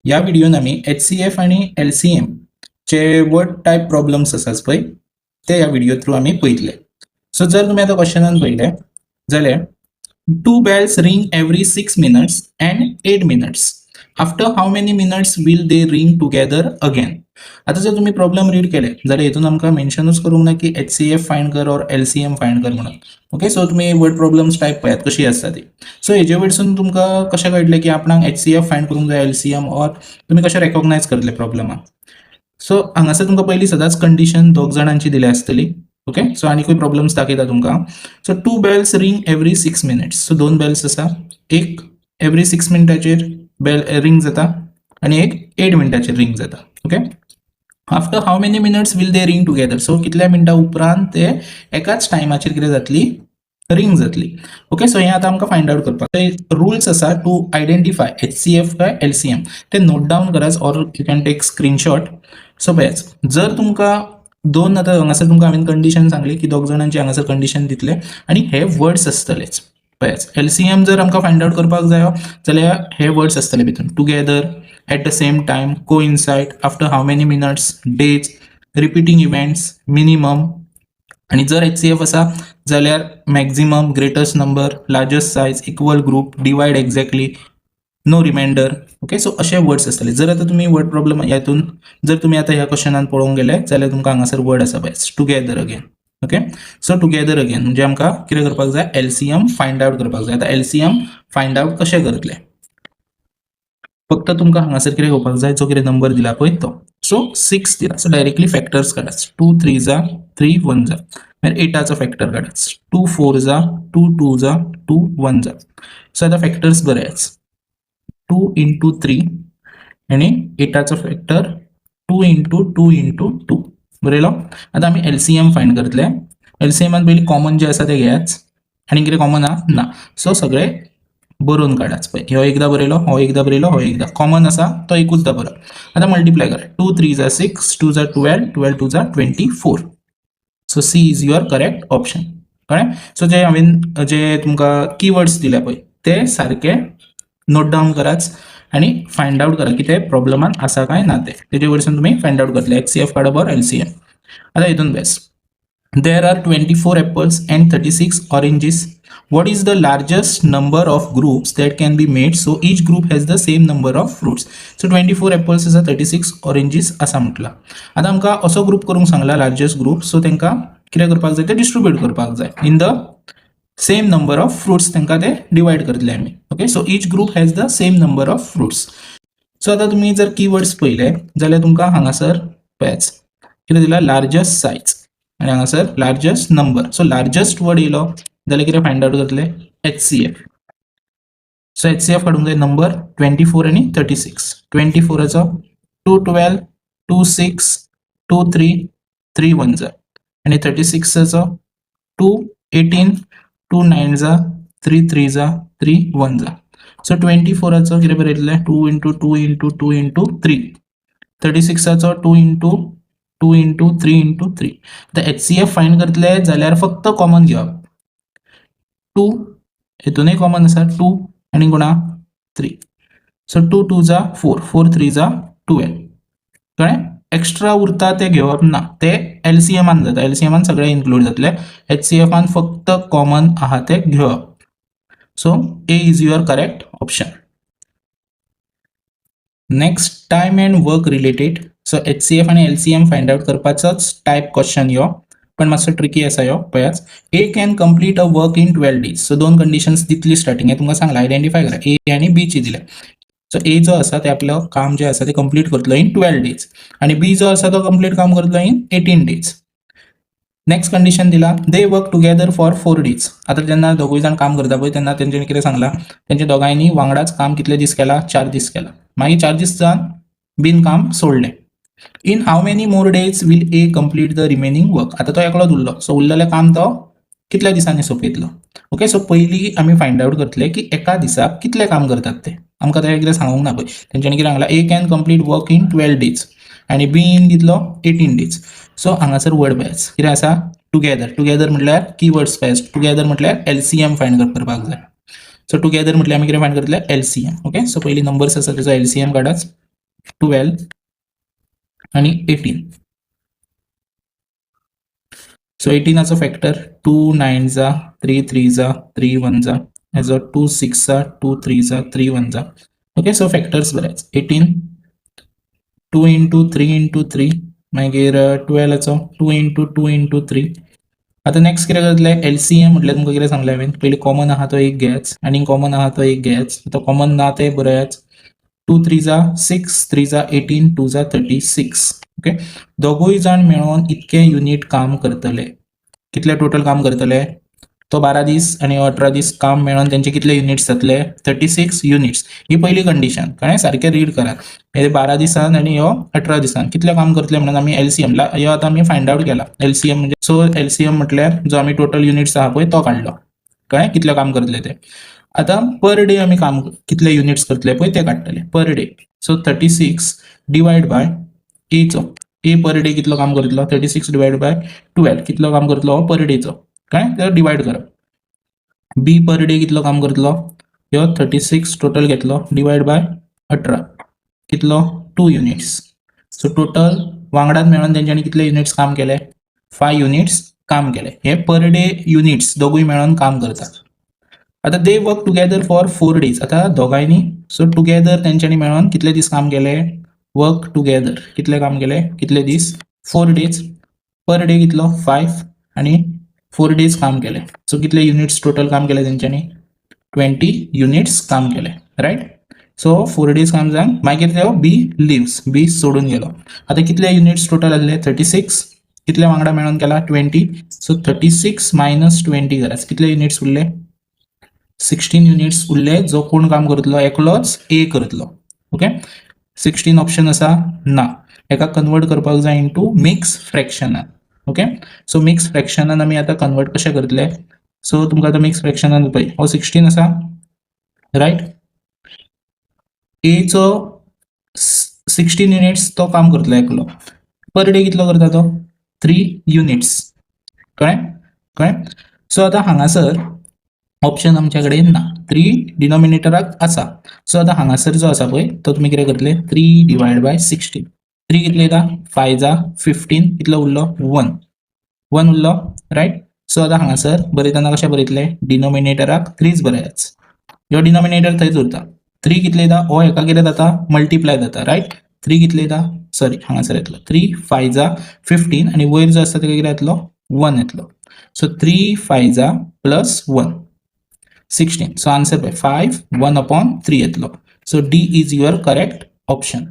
ह्या व्हिडियोन आमी एचसीएफ आनी एलसीएम चे वर्ड टायप प्रॉब्लम्स आसात पळय, ते ह्या व्हिडिओ थ्रू आमी पळयतले. सो जर तुमी आतां क्वेश्चनान पळयले जाल्यार, two bells ring every 6 minutes and 8 minutes. After how many minutes will they ring together again? आतां जर तुमी प्रॉब्लम रीड केले जाल्यार हितून आमकां मेन्शनूच करूंक ना की एचसीएफ फायंड कर ऑर एलसीएम फायंड कर म्हणून. ओके, सो तुमी वर्ड प्रॉब्लम्स टायप पळयात कशी आसता ती. सो हेजे वयरसून तुमकां कशें कळटलें की आपणाक एचसीएफ फायंड करूंक जाय, एलसीएम, ऑर तुमी कशें रेकॉग्नायज करतले प्रॉब्लमाक? सो हांगासर तुमकां पयलीं सदांच कंडिशन दोग जाणांची दिल्या आसतली. ओके, सो आनीकूय प्रॉब्लम्स दाखयता तुमकां. So two bells ring every 6 minutes. So दोन बेल्स आसा, एक एवरी सिक्स मिनटाचेर बेल रिंग जाता आनी एक एट मिनटाचेर रिंग जाता. Okay, after how many minutes will they ring together? So कितल्या मिनटां उपरांत ते एकाच टायमाचेर कितें जातली? रिंग जातली. ओके, सो हें आतां आमकां फायंड आउट करपाक. रुल्स आसा टू आयडेंटिफाय एचसीएफ काय एलसीएम, ते नोट डावन करात or you can take screenshot. So पळयात, जर तुमकां दोन, आतां हांगासर तुमकां हांवें कंडिशन सांगली की दोग जाणांची हांगासर कंडिशन दितले आनी हे वर्ड्स आसतलेच. पळयात, एलसीएम जर आमकां फायंड आउट करपाक जायो जाल्यार हे वर्ड्स आसतले भितून: together, at the same time, coincide, after how many minutes, days, repeating events, minimum. आनी जर एचसीएफ आसा जाल्यार maximum, greatest number, largest size, equal group, divide exactly, no remainder. Okay, so अशे वर्ड्स आसतले. जर आतां तुमी वर्ड प्रॉब्लम हितून जर तुमी आतां ह्या क्वेश्चनान पळोवंक गेले जाल्यार तुमकां हांगासर वर्ड आसा पळय, together again. Okay, so together again म्हणजे आमकां कितें करपाक जाय? एलसीएम फायंड आउट करपाक जाय. आतां एलसीएम फायंड आउट कशें करतले? फक्त तुमकां हांगासर कितें घेवपाक जाय? जो कितें नंबर दिला पळय तो. सो सिक्स दिला, सो डायरेक्टली फॅक्टर्स काडात: two three za, three one za. मागीर एटाचो फॅक्टर काडात: two four za, two two za, two one za. So आतां फॅक्टर्स बरयात: टू इंटू थ्री आनी एटाचो factor two into two into two. बरयलो. आतां आमी एलसीएम फायंड करतले. एलसीएमान पयलीं कॉमन जे आसा ते घेयात. आनी कितें कॉमन आहा? ना. सो सगळे बरोवन काडात. पळय, ह्यो एकदां बरयलो, हो एकदां बरयलो, हो एकदां. कॉमन आसा तो एकूचदां बरोवप. आतां मल्टिप्लाय करा: two three za six, two za 12, 12 two za 24. So C is your correct option. कळ्ळें? सो जे हांवें जे तुमकां किवर्ड्स दिल्या पळय, ते सारके नोट डावन करात आनी फायंड आउट करा की ते प्रॉब्लमान आसा काय ना ते. तेजे वयरसून तुमी फायंड आउट करतले एचसीएफ काडप ऑर एलसीएम. आतां हितून best. There are 24 apples and 36 oranges. What is the largest number of groups that can be made so each group has the same number of fruits? So 24 apples आसा, 36 oranges आसा म्हटला. आतां आमकां असो group करूंक सांगला, लार्जस्ट ग्रुप. सो तांकां कितें करपाक जाय? ते डिस्ट्रीब्यूट करपाक जाय in the same number of fruits. तांकां ते डिवायड करतले आमी. Okay, so each group has the same number of fruits. So आतां तुमी जर किवर्ड्स पळयले जाल्यार तुमकां हांगासर पळयात कितें दिला: लार्जस्ट सायज आनी हांगासर largest number. So largest word येयलो जाल्यार कितें फायंड आउट करतले? एचसीएफ. सो एचसीएफ काडूंक जाय. नंबर ट्वेंटी फोर आनी थर्टी सिक्स. ट्वेंटी फोराचो two 12, two six, two three, three one za. आनी thirty सिक्साचो two 18, two nine za, three three za, three one za. So twenty फोराचो कितें बरयतलें? Two into two into two into three. Thirty सिक्साचो two into two into three into three. आतां HCF find करतले जाल्यार फक्त common घेवप. Two हितूनय common आसा, two आनी कोणा? Three. So two two za four, four three za 12. कळ्ळें? एक्स्ट्रा उरता ते घेवप ना. ते एलसीएमान जाता. एलसीएमान सगळे इन्क्लूड जातले. एचसीएफान फक्त कॉमन आहा ते घेवप. So A is your correct option. Next, time and work related. So HCF आनी एलसीएम फायंड आउट करपाचोच टायप क्वेश्चन यो, पण मातसो ट्रिकी आसा यो. पळयात, A can complete a work in 12 days. So दोन कंडिशन्स दितली स्टार्टिंग, हें तुमकां सांगलां, आयडेंटिफाय करा. ए आनी बी ची दिल्या. सो ए जो आसा ते आपलो काम जें आसा ते कंप्लीट करतलो इन ट्वेल्व डेज आनी बी जो आसा तो कंप्लीट काम करतलो in eighteen days. Next condition दिला, they work together for 4 days. आतां जेन्ना दोगूय जाण काम करता पळय, तेन्ना तेंच्यांनी कितें सांगलां? तेंच्या दोगांयनी वांगडाच काम कितले दीस केला? चार दीस केला. मागीर चार दीस जावन बीन काम सोडलें. In how many more days will A complete the remaining work? आतां तो एकलोच उरलो, सो उरलेलें काम तो कितल्या दिसांनी सोंपयतलो? ओके, सो पयलीं आमी फायंड आउट करतले की एका दिसाक कितलें काम करतात ते. आमकां तें कितें सांगूंक ना पळय. तेंच्यांनी कितें सांगलां? A can complete work in 12 days आनी बीन कितलो? Eighteen days. सो हांगासर वर्ड पळयात कितें आसा? टुगेदर. टुगेदर म्हटल्यार किवर्ड्स पळयात. टुगेदर म्हटल्यार एलसीएम फायंड करपाक जाय. सो टुगेदर म्हटल्यार आमी कितें फायंड करतले? एलसीएम. ओके, सो पयलीं नंबर्स आसा तेजो एलसीएम काडात. 12 आणि 18. सो 18आचो फॅक्टर 2 9 za, 3 3 za, 3 1 za. हेजो 2 6 za, 2 3 za, 3 1 za. Okay, so factors बरेच. 18, 2 into 3 into 3. मागीर 12आचो 2 into 2 into 3. आतां नेक्स्ट कितें करतले? एलसीएम म्हटल्यार तुमकां कितें सांगलें हांवें? पयलीं कॉमन आहा तो एक घेयात आनी कॉमन आहा तो एक घेयात. तो कॉमन ना ते बरयात. 2 3 za, 6 3 za, 18 2 za, 36. Okay, दोगूय जाण मेळोन इतके युनीट काम करतले. कितले टोटल काम करतले? तो 12 दीस आनी 18 दीस काम मेळोन तेंचे कितले युनिट्स जातले? 36 युनिट्स. ही पयली कंडिशन. कळ्ळें? सारकें रीड करात. हे 12 दिसान आनी ह्यो 18 दिसान कितले काम करतले म्हणून आमी एलसीएम ह्यो आतां आमी फायंड आवट केला. एलसीएम म्हणजे, सो एलसीएम म्हटल्यार जो आमी टोटल युनिट्स आहा पळय तो काडलो. कळ्ळें? कितले काम करतले ते. आतां पर डे आमी काम कितले युनिट्स करतले पळय ते काडटले per day. So 36 divide by echo, A per day कितलो काम करतलो? 36 डिवायड बाय 12. कितलो काम करतलो हो पर डेचो? कळ्ळें? ते डिवायड करप. बी पर डे कितलो काम करतलो? ह्यो 36 टोटल घेतलो, डिवायड बाय 18. कितलो? 2 युनिट्स. सो टोटल वांगडात मेळोन तेंच्यांनी कितले युनिट्स काम केले? 5 युनिट्स काम केले. हे पर डे युनिट्स दोगूय मेळोन काम करतात. आतां they work together for 4 days. आतां दोगांयनी, सो टुगेदर तेंच्यांनी मेळोन कितले दीस काम केले? वर्क टुगेदर कितले काम केले? कितले दीस? 4 डेज. पर डे कितलो? 5. आनी 4 डेज काम केले. सो कितले युनिट्स टोटल काम केले तेंच्यांनी? 20 युनिट्स काम केले, रायट? सो 4 डेज काम जावन मागीर तो बी लिव्स, बी सोडून गेलो. आतां कितले युनिट्स टोटल आसले? 36. कितले वांगडा मेळोन केला? 20. सो 36 मायनस 20 करात. कितले युनिट्स उरले? 16 युनिट्स उरले. जो कोण काम करतलो? एकलोच ए करतलो. ओके, 16 ऑप्शन आसा ना. हेका कन्वर्ट करपाक जाय इंटू मिक्स फ्रॅक्शनान. ओके, सो मिक्स फ्रॅक्शनान आमी आतां कन्वर्ट कशें करतले? सो तुमकां आतां मिक्स फ्रॅक्शनान पळय, हो 16 आसा, रायट? एचो 16 युनिट्स तो काम करतलो एकलो. पर डे कितलो करता तो? 3 युनिट्स. कळ्ळें? कळ्ळें? सो आतां हांगासर ऑप्शन आमच्या कडेन ना. 3 डिनॉमिनेटराक आसा. सो आतां हांगासर जो आसा पळय तो तुमी कितें करतले? 3 डिवायड बाय 16. 3 कितले येता? 5 जा 15. कितलो उरलो? 1. 1 उरलो, रायट? सो आतां हांगासर बरयतना कशें बरयतले? डिनॉमिनेटराक 3च बरयाच. ह्यो डिनॉमिनेटर थंयच उरता. 3 कितले येता? हो हेका कितें जाता? मल्टिप्लाय जाता, रायट? 3 कितले येता? सॉरी, हांगासर येतलो 3 5 जा 15 आनी वयर जो आसता तेका कितें येतलो? 1 येतलो. So 3 5 za plus 1, 16. So answer पळय, 5 1 अपॉन 3 येतलो. So D is your correct option.